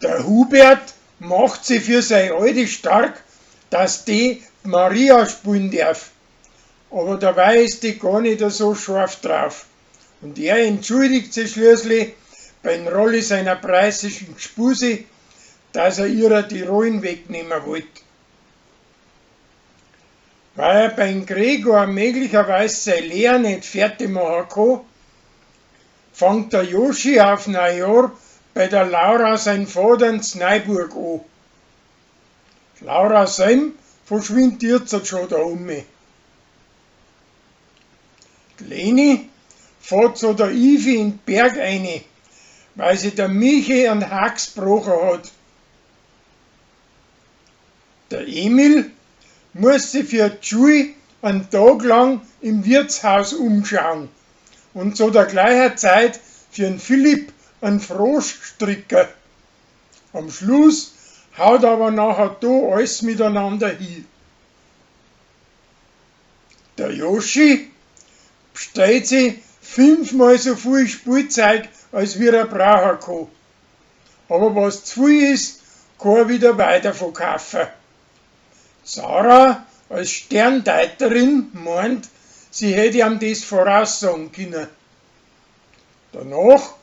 Der Hubert macht si für sei Alte stark, dass die Maria spielen darf. Aber dabei ist die gar nicht so scharf drauf. Und er entschuldigt sich schließlich beim Rolli seiner preußischen Gspusi, dass er ihrer die Rollen wegnehmen wollte. Weil er beim Gregor möglicherweise seine Lehre nicht fertig machen kann, fängt der Joschi auf Neujahr bei der Laura sein Vater in Znaiburg an. Laura selb verschwindet jetzt schon da um. Die Leni fährt zu der Ivi in den Berg rein, weil sie der Michi einen Hax gebrochen hat. Der Emil muss sich für die Schule einen Tag lang im Wirtshaus umschauen und zu der gleichen Zeit für den Philipp einen Frosch stricken. Am Schluss haut aber nachher da alles miteinander hin. Der Joschi bestellt sich fünfmal so viel Spielzeug, als wie er brauchen kann. Aber was zu viel ist, kann er wieder weiterverkaufen. Sarah als Sterndeuterin meint, sie hätte ihm das voraussagen können. Danach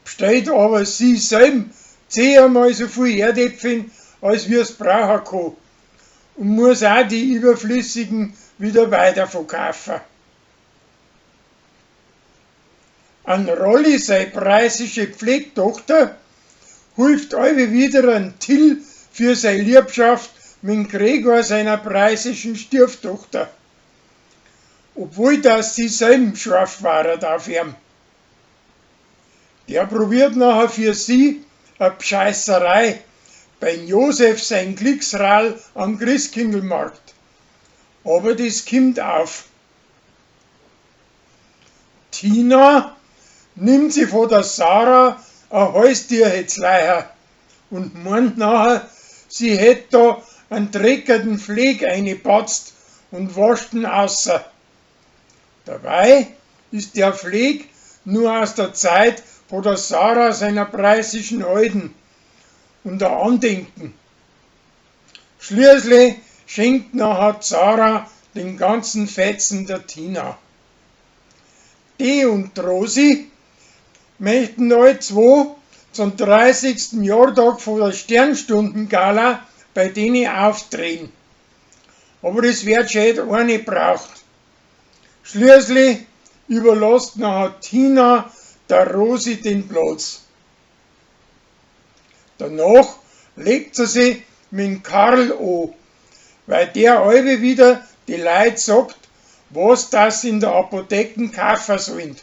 bestellt aber sie selbst 10-mal so viel Erdäpfel, als wie es brauchen kann und muss auch die überflüssigen wieder weiterverkaufen. An Rolli, sei preußische Pflegtochter, hilft alle wieder ein Till für seine Liebschaft mit Gregor seiner preußischen Stieftochter. Obwohl das sie selbst scharf war auf ihm. Der probiert nachher für sie a Bscheißerei beim Josef sein Glücksrad am Christkindlmarkt. Aber das kommt auf. Tina nimmt sie von der Sarah a Haustierhetzleiher und meint nachher, sie hätt da einen dreckerten Fleck eingepatzt und wascht ihn außer. Dabei ist der Fleck nur aus der Zeit von der Sarah seiner preußischen Alten und der Andenken. Schließlich schenkt nachher Sarah den ganzen Fetzen der Tina. Die und Rosi möchten alle zwei zum 30. Jahrtag von der Sternstunde-Gala bei denen aufdrehen. Aber es wird schön eine braucht. Schließlich überlässt nachher Tina der Rosi den Platz. Danach legt sie sich mit Karl an, weil der alle wieder die Leute sagt, was das in der Apotheken kaufen sollen.